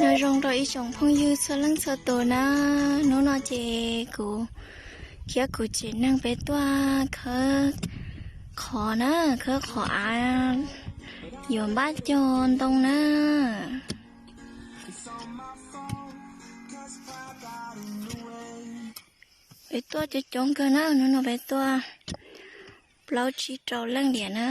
Nyob zoo rau ib tsoom phooj ywg txhua leej txhua tus na, hnub no ces kuv thiab kuv tsev neeg peb tuaj khawb qhov na, khawb qhov av yuav npaj cog ntoo na. Peb tuaj coob coob kawg na, hnub no peb tuaj plaub tsib rau leej diam na.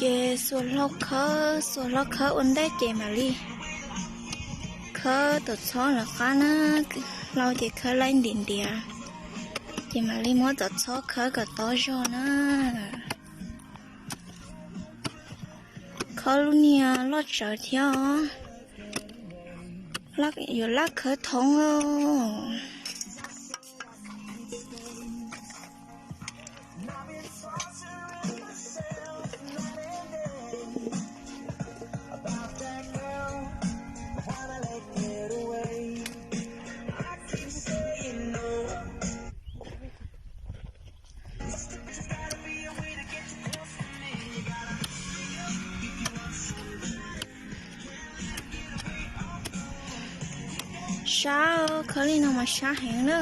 Ces xuas hlau khawb, xuas hlau khawb ua ntej ces mam li khawb tom txhob lawv qab na. Hlau ces khawb laij ntiav ntiav, ces mam li muab tom txhob khawb kom tob zog na. Khawb lub niag loj tsawv thiab os, yuav laj khawb thoob os. Sab, khawb li no mas sab heev na.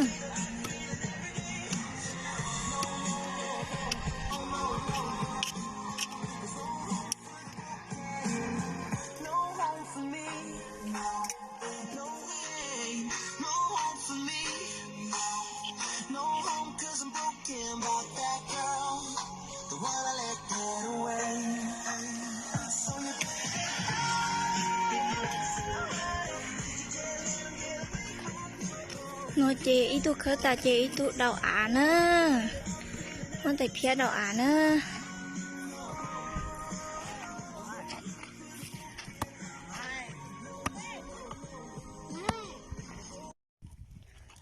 No ces ib tug khawb tas ces ib tug daus av na. Muab tais phiab daus av na.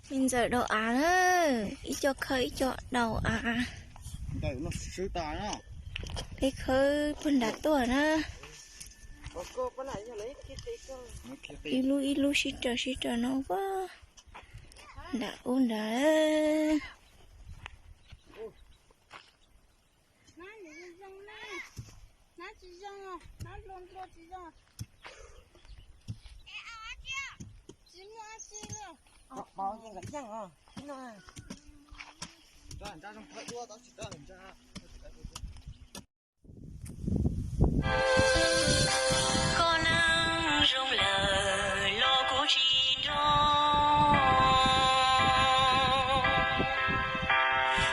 Me ntxawm daus av na, ib co khawb ib co daus av. Peb khawb puag nram tuaj na. Ib lub ib lub sib raws sib raws no puag nram ub nrad. Koj neej zoo lawm los kuv tsis nrog.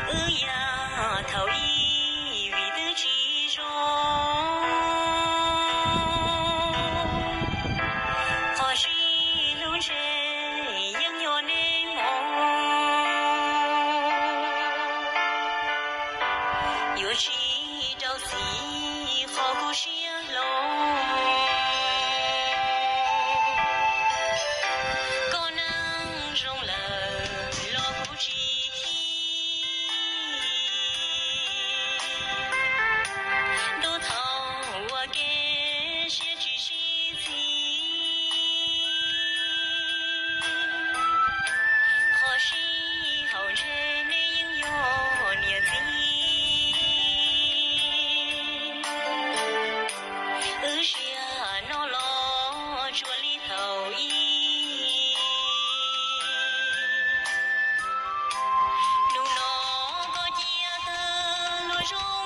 Wb yam thaum ub vim twb tsis zoo. Qhov sib hlub ntshe yeej yog neeg mus. Yuav tsis rau txim qhov kuv siab hlo. Koj neej zoo lawm los kuv tsis khib. Ntuj thaum ua ke siab tsis sib txim. Qhov sij hawm ntshe nej yeej yog niam txiv. Wb sib nco los tsuas li thaum ub. Hnub no koj cia tawg luag zog.